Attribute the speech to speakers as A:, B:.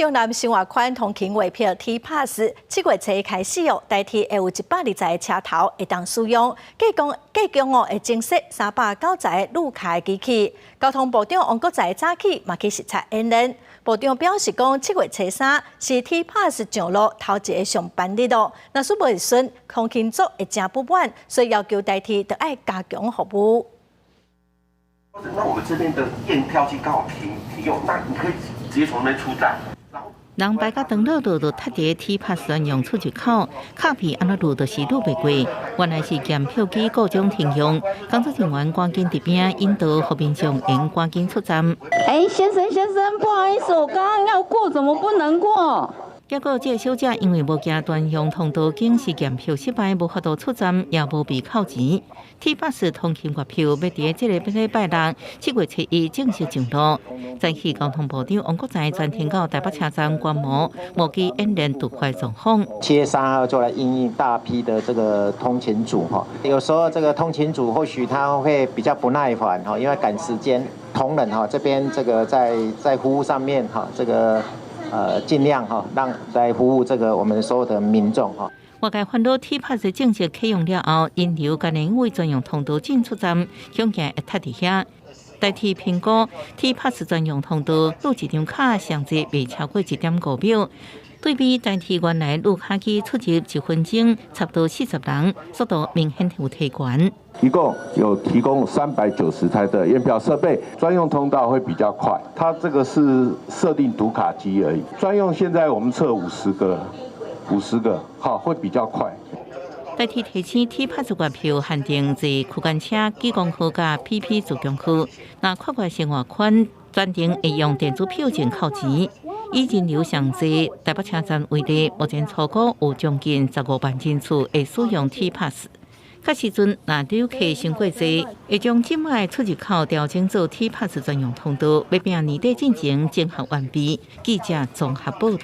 A: 中南生活圈通勤月票 T Pass 7月初一開始哦，台鐵會有120個車頭會當使用，計共計共哦會增設390個錄卡機器。交通部長王國材早起嘛去視察演練。部長表示講，7月初三是 T Pass 上路頭一个上班日咯。若是袂順，通勤族會誠不滿，所以要求台鐵著愛加強服務。
B: 那我們這邊的驗票機剛好停停用，那你可以直接從那邊出站。
C: 人排甲長落落就塞佇 T Pass 專用出入口，卡片按怎錄就是錄袂過。原來是驗票機故障停用，工作人員趕緊佇邊引導，予民眾會趕緊出站。
D: 哎，先生先生，不好意思，我剛剛要過，怎麼不能過？
C: 結果這个小姐因為無經專用通道警示驗票失敗，無法度出站，也無被扣錢。T Pass 通勤月票欲佇這个禮拜六7月初一正式上路。早起交通部長王國材專程到台北車站觀摩，目擊演練突發狀況。
E: 7月3號就來因應大批的這個通勤族哈，有時候這個通勤族或許他會比較不耐煩哈，因為趕時間，同仁哈這邊這個在服務上面哈這個。盡量哈，讓來服務這個我們所有的民眾哈。
C: 外界煩惱 T Pass 正式啟用了後，人流敢會為專用通道進出站，恐驚會塞佇遐。台鐵評估 T Pass 專用通道錄一張卡，上濟袂超過1.5秒。對比台鐵原來錄卡機出入1分鐘差不多40人，速度明顯有提懸。
F: 一共有提供390台的驗票設備，專用通道會比較快。它這個是設定讀卡機而已，專用現在我們測五十個，50個，好，會比較快。
C: 台鐵提醒 T Pass 月票限定坐區間車、莒光號佮 PP 自強號，若跨越生活圈專程會用電子票證扣錢。以人流上濟台北車站為例，目前初估有將近15萬人次會使用 T Pass。彼時陣，若旅客傷過濟，會將這擺出入口調整做 T Pass 專用通道，欲拚年底進前整合完畢。記者綜合報道。